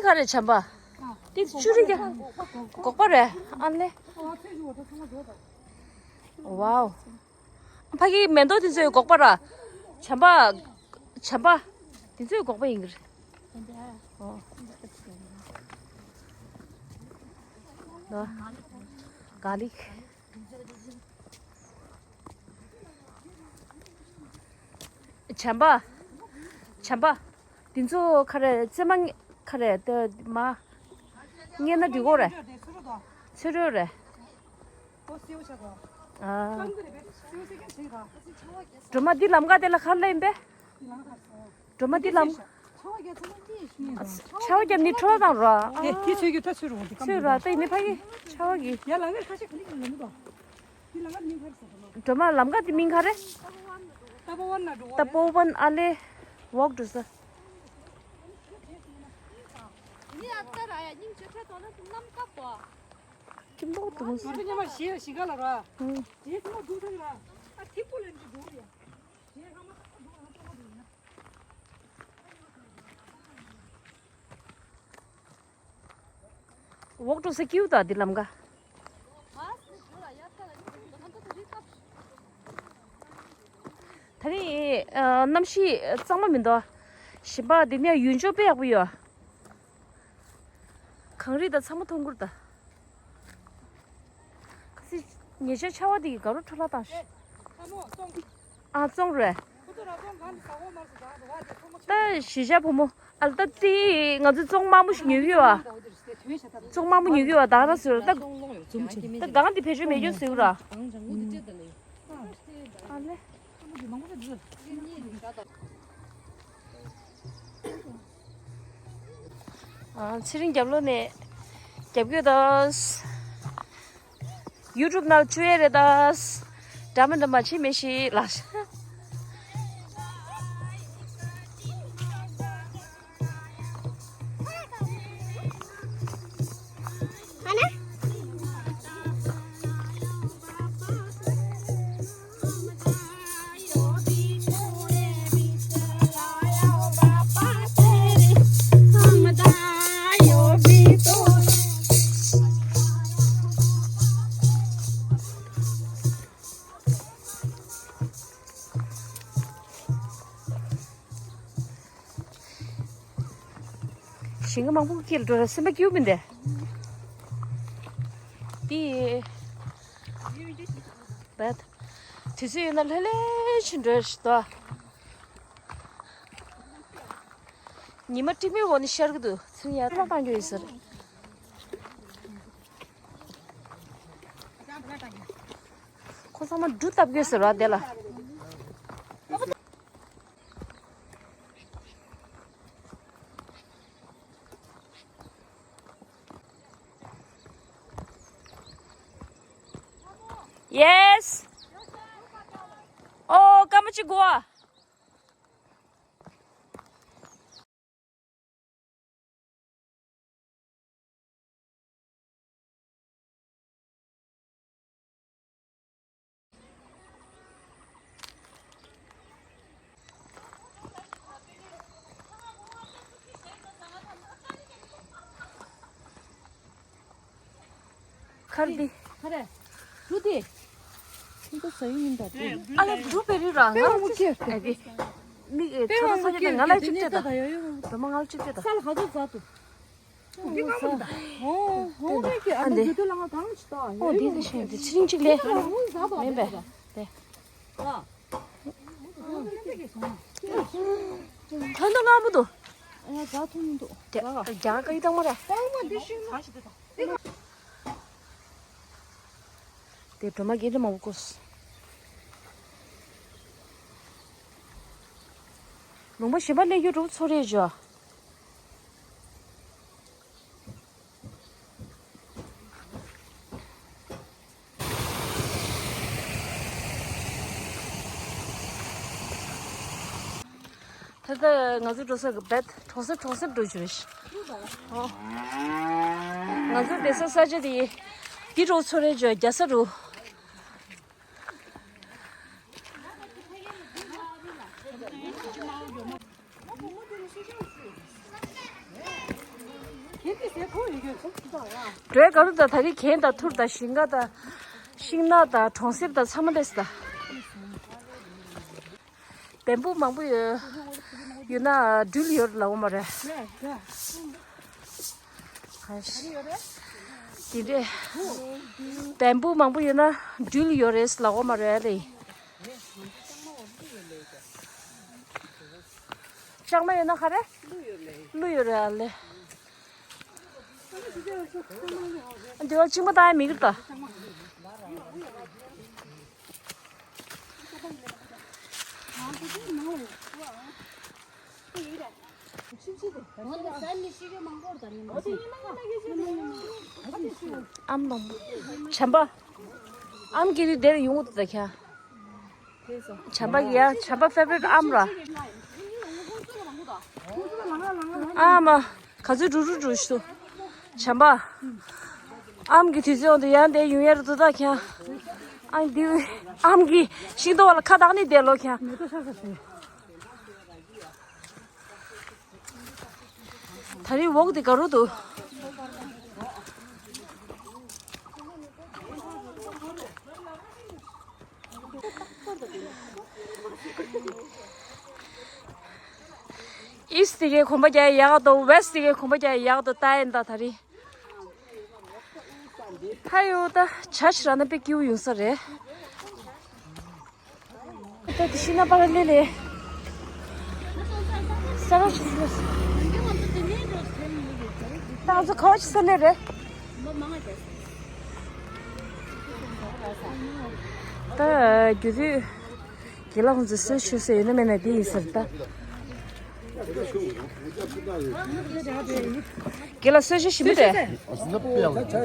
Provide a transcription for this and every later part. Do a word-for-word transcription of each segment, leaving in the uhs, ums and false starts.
ག་རེ་བྱམས་པ། དེ་ཆུ་རིགས་ཀྱི་སྒོག་པ་རེད། ཨ་ལེ། ཝའོ། ཕ་གི་མེ་ཏོག་དེ་ཚོའི་སྒོག་པ་ར། བྱམས་པ། བྱམས་པ། དེ་ཚོའི་སྒོག་པ་ཡིན་གྱི་རེད། ཨོ། ད། ག་ལིག་བྱམས་པ། བྱམས་པ། འདི་ཚོ་ག་རེ་རྩེ་མ་ག་རེ་དེ་མ། རྙེད་ན་འགྲིག་གོ་རེད། ཚོད་རོ་རེད། ཨ། སྒྲོལ་མ་འདི་ལམ་ཁ་དེ་ལ་ག་རེ་ལ་ཡིན་པས། སྒྲོལ་མ་འདི་ལམ། ཆར་པ་བརྒྱབ་ནི་འཕྲོ་བརླག་བཏང་རོ། དེ་དེ་ཚོད་ཀྱི་ད་ཚོད་རུང་དེ་ཚོད་ར་ད་ཡིན་ནི་ཕ་གི་ཆར་པ་གི། ཡ་ལ་ངས་ཁ་ཤས་ག་ལེ་ག་ལེ་མི་འདུག་འདི་ལ་ང་མིང་ག་རེ་ཟེར་གི་ལོ། སྒྲོལ་མ་ལམ་ཁ་དེ་མིང་ག་རེ། ཏ་པོ་ཝན་ན་འགྲོ་བ་རེད། ཏ་པོ་ཝན་ཨ་ལེ། ཝོག་འགྲོ་ས། ཁྱིམ་ཐོག་ཏུ། ང་ཚོ་ཉི་མ་བཞི་བཞི་ག་ལ་ར། ཨང་། དེ་ཚོ་འདུག་ས་ར། ཨ་ཐིམ་པོ་ལ་འགྲོ་རེད། ཝོག་འགྲོ་ས་ཀིའུ་ད་འདི་ལམ་ཀ། ད་རིང་ཨ་གནམ་གཤིས་ཨ་གཙང་མ་མི་འདུག་ཞིམ་པ་འདི་ནས་ཡུལ་ལྗོངས་དཔེ་ཡག་པོ་ཡོད། གངས་རི་དང་ཚང་མ་མཐོང་གི་རེད་ད། ཁ་སང་ཉེ་ཆར་ཆར་པ་དེ་གིས་དགའ་རབ་འཕྲོ་བརླག་བཏང་ཤག་ཨ་བཙོང་རེད། ད་གཞིས་ཆགས་བུ་མོ་ཨ་ལ་ད་དེ་ང་ཚོ་བཙོང་དམར་མོ་ཞིག་ཉོ་གི་ཡོད་པ། བཙོང་དམར་མོ་ཉོ་གི་ཡོད་པ་ད་ག་རང་ཟེར་ད། ད་གང་དེ་བེད་སྤྱོད་མེད་རྒྱུ་ཟེར་གི་ར། ཨ་ལེ། ཨ། ཚེ་རིང་རྒྱབ་ལོགས་ནས་རྒྱབ་སྐྱོར་དང་། ཡུ་ཊུབ་ནང་བཅུག་ཡས་རེད་ད། འདྲ་མི་འདྲ་མ་བྱེད་མི་ཤེས་ལ། ཞིང་ཁ་མང་པོ་སྐྱེལ་འགྲོ་ར་སེམས་པ་སྐྱིད་པོ་མིན་ཏེ། འདི། བད། དུས་ཚོད་ཡོད་ན་ལྷོད་ལྷོད་ཕྱིན་འགྲོ་ཞིག་ཏོ། ཉི་མ་སྤྲིན་མེད་འོག་ནས་ཤར་གི་འདུག་ཚུན་ཡར་ཐོག་བཏང་རྒྱུ་ཡིན་ཟེར། ཁོ་ཚང་མ་འབྲུ་བཏབ་དགོས་ཟེར་བ་དེ་ལ། ཡེས། ཨོ། སྐར་མ་གཅིག་དགོས་ཨ། ཁར་འདི། ཁ་རེ། འབྲུ་དེ། ཁྱེད་ཚོ་ཟ་ཡུལ་མིན་པ་དེ། ཨ་ལ་འབྲུ་བེ་རི་ར་ང་ལ་མུ་ཁྱེར་ཏེ། མིག་ཨེ་ཁྲ་ཁྲ་ས་ཡོད་ང་ལ་གཅིག་སྤྲད་ད། འདྲ་མ་ང་ལ་གཅིག་སྤྲད་ད། ས་ལ་ག་ཚོད་འཛག་འདུག་འདི་ང་མ་འདི་ད། ཨོ་ཨོ་རེད་ཀྱི་ཨ་ནི་ཨ་འདི་དུས་ལ་ང་གང་ཅི་ད། ཨོ་འདི་དེ་ཤེས་འདི་ཚེ་རིང་གཅིག་ལས། ང་ང་འཛག་པ་མིན་པས། དེ། ཨ། ཐོན་དུ་ང་མ་འདུག་ང་འཛག་ཐུབ་མི་འདུག་དེ་རྒྱ་གར་ཡི་དྭངས་མ་རེད། དྭངས་མ་འདི་ཤིང་ན། དེ་སྒྲོལ་མ་དགེ་འདུན་མང་པོ་བསྐོར། ལུང་པ་གཞན་པ་སླེབས་རྒྱུ་འགྲོ་ཚོར་རེད་ཇོ། ད་ལྟ་ང་ཚོ་འགྲོ་ས་གི་བེད་གྲོང་གསེབ་གྲོང་གསེབ་འགྲོ་རྒྱུ་རེད། ཨོ། ང་ཚོ་བསྡད་ས་ས་ཆ་དེ་འདི་འགྲོ་ཚོར་རེད་ཇོ་རྒྱ་ས་རུ། འགྲོའི་སྐབས་དུ་ད་ད་རིང་གྱེན་དང་ཐུར་དང་ཞིང་ཁ་དང་ཤིང་ནགས་དང་གྲོང་གསེབ་དང་ཚང་མ་སླེབས་སོང་ད། བེམ་པུ་མང་པོ་ཡོད་ཡོད་ན་སྦྲུལ་ཡོད་ལབ་འོ་མ་རེད། དེ་འདྲས་བེམ་པུ་མང་པོ་ཡོད་ན་སྦྲུལ་ཡོད་རེད་ལབ་འོ་མ་རེད་ལེ། ལྕང་མ་ཡོད་ན་ག་རེ། ཀླུ་ཡོད་རེད་ཨ་ལེ། འདི་བ་གཅིག་མ་བཏང་ཡ་མི་འགྱུར་ད། ཨམ་ལོང་། བྱམས་པ། ཨམ་གྱི་དེ་དེར་ཡོང་གི་འདུག་ད་ཁྱེད། བྱམས་པ་ཡ་བྱམས་པ་ཕེ་ཝ་རི་ཊི་ཨམ་ར། ཨ་མ། ག་ཚོད་འགྲོ་རུ་འགྲོ་ཤི། བྱམས་པ། ཨམ་གྱི་དུས་ཚོད་འོང་དུ་ཡང་དེ་ཡོང་ཡ་རུ་འདུག་ད་ཁྱེད། ཨ་འདི། ཨམ་གྱི་ཤིང་ཏོག་ལ་ཁ་བཏགས་ནི་དེ་ལོ་ཁྱེད། ད་རིང་འོག་དེ་ག་རུ་འདུག་ཨིསི་ཊི་དེ་གའི་གོམ་པ་རྒྱག་ཡག་ཏོ་ཝེསི་ཊི་དེ་གའི་གོམ་པ་རྒྱག་ཡག་ཏོ་ལྟ་ཡིན་ད་ད་རིང་། ཕ་ཡོ་ད་ཇ་ཞིག་རག་ན་དཔེ་སྐྱིད་པོ་ཡོང་ས་རེད། ད་དེ་ཤི་ན་པ་ལ་ལེ་ལེ། ས་ར་ཤི་ལེ། ད་ང་ཚོ་ག་བ་ཅི་ས་ལེ་རེད། ད་རྒྱུ་དུས། དགེ་ལགས་ཁོང་ཚོས་གསོལ་མཆོད་ཟེར་ཡོད་ན་མེད་ན་དེ་ཡིན་ཟེར་ད། དགེ་ལགས་གསོལ་མཆོད་ཞིམ་པོ་རེད། ད་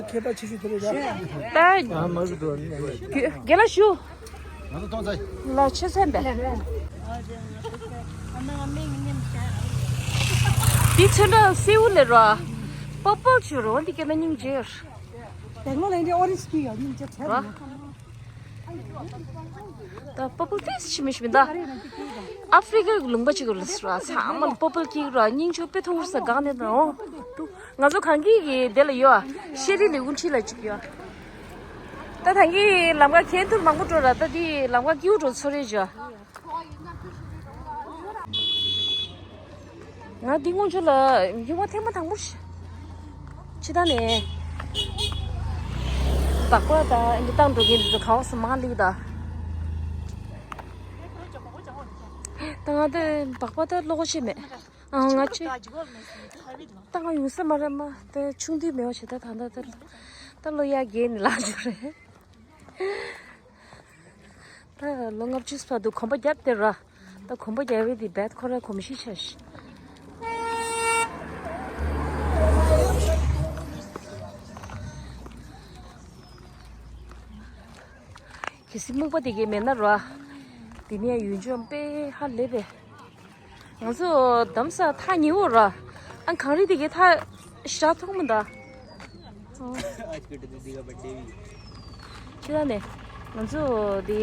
དགེ་ལགས་ཞུ། ལ་ཆེ་སེམས་པས། འདི་ཚོན་ཁྲ་སེའུ་ལས་ར། པར་པལ་ཆུ་རོ་འདི་སྐད་ན་སྙིང་རྗེ། དེ་ལོ་ལས་འདི་ཨོ་རེན་ཇི་སྐྱིད་ཡོད་སྙིང་རྗེ་ཚད་ར། ད་པོ་པོ་ཏིས་ཤི་མི་ཤི་མི་ད། ཨ་ཧྥི་རི་ཀའི་ལུང་པ་ཅིག་ལ་སུ་ར་ཚང་མ་ལ་པོ་པོ་ཀིག་ར་སྙིང་ཆུ་དཔེ་ཐུང་ས་གང་ནས་ན་འོ། ང་ཚོ་གང་གི་གི་དེ་ལ་ཡོད་ཨ། ཤེ་རི་ལི་ཀུན་ཁྲི་ལ་ཅིག་ཡོད། ད་ཐང་གི་ལམ་ཁ་ཁེན་ཐུར་མང་པོ་འགྲོ་ར་ད་དེ་ལམ་ཁ་ཀིའུ་འགྲོ་ཚོ་རེ་བྱོས། ང་འདི་སྔོན་ཆད་ལ་ཡུ་བ་ཐེངས་མ་དང་པོ་ཞིག་ཕྱི་ད་ནས་སྦག་སྦག་དང་འདི་བཏང་འགྲོ་མཁན་འདི་ཚོ་ག་བ་སུ་མ་ལིག་ད། ད་ང་དེ་སྦག་སྦག་ད་བློ་ཁོ་ཤེས་མེད། ཨ་ང་ཆེ་ད་ང་ཡོང་ས་མ་རེད་མ་དེ་ཆུང་དུས་མེད་བ་ཞེ་ད་ད་ད་ད་ད་བློ་ཡ་རྒྱས་ནི་ལག་འཇུ་རེད། ད་ལོ་ལྔ་བཅུ་ཕར་འདུག་གོམ་པ་བརྒྱབ་སྟེ་ར། ད་གོམ་པ་བརྒྱབ་པའི་དེ་བེད་ཁོ་ར་གོམས་གཤིས་ཆགས་ཤིག་གལ་སྲིད་སྨུག་པ་དེ་གས་མེད་ན་ར། དེ་ནས་ཡུལ་ལྗོངས་དཔེ་ཧ་ལས་པས། ང་ཚོ་འདམ་ས་ཐག་ཉེ་བོ་ར། ཨ་གངས་རི་དེ་གའི་ཐག་ཞག་ཐུང་མིན་ད། ཁྱེད་ནས་ང་ཚོ་དེ་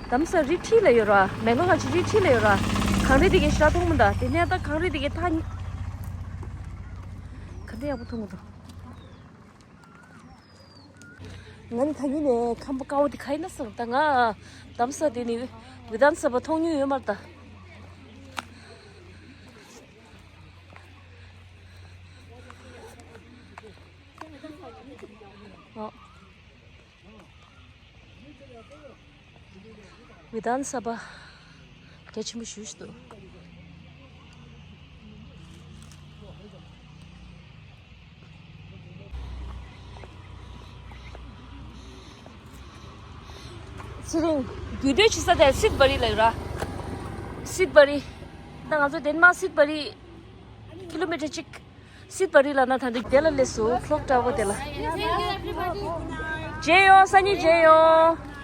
འདམ་ས་རི་ཁྲི་ལ་ཡོད་ར། མེག་ལོ་གངས་ཅན་རི་ཁྲི་ལ་ཡོད་ར། གངས་རི་དེ་གའི་ཞག་ཐུང་མིན་ད། དེ་ནས་ད་གངས་རི་དེ་གའི་ཐག་ཉེ། ག་འདྲ་ཡག་པོ་མཐོང་གི་འདུག་ང་ནི་ད་གིན་ནས་ཁམས་པ་དཀར་པོ་དེ་ག་ཡིན་ན་བསམ། ད་ང་འདམ་ས་དེ་ནི་བི་དྷཱན་སབ་བྷ་མཐོང་མྱོང་ཡོད་མ་རེད་ད། ཨོ། བི་དྷཱན་སབ་བྷ་གལ་ཆེན་པོ་ཞེ་པོ་ཞིག་འདུག་ཚེ་རིང་། རྒྱུད་སྟོད་ཆེ་ས་དེ་སིད་བ་རི་ལ་ཡོད་ར། སིད་བ་རི། ད་ང་ཚོ་དེ་ནས་མར་སིད་བ་རི་ཀི་ལོ་མི་ཊར་གཅིག་སིད་བ་རི་ལ་ན་ད་འདི་དེ་ལ་སླེབས་སོང་། ཁོག་འདྲ་བོ་དེ་ལ། མཇལ་ཡོང་། སང་ཉིན་མཇལ་ཡོང་།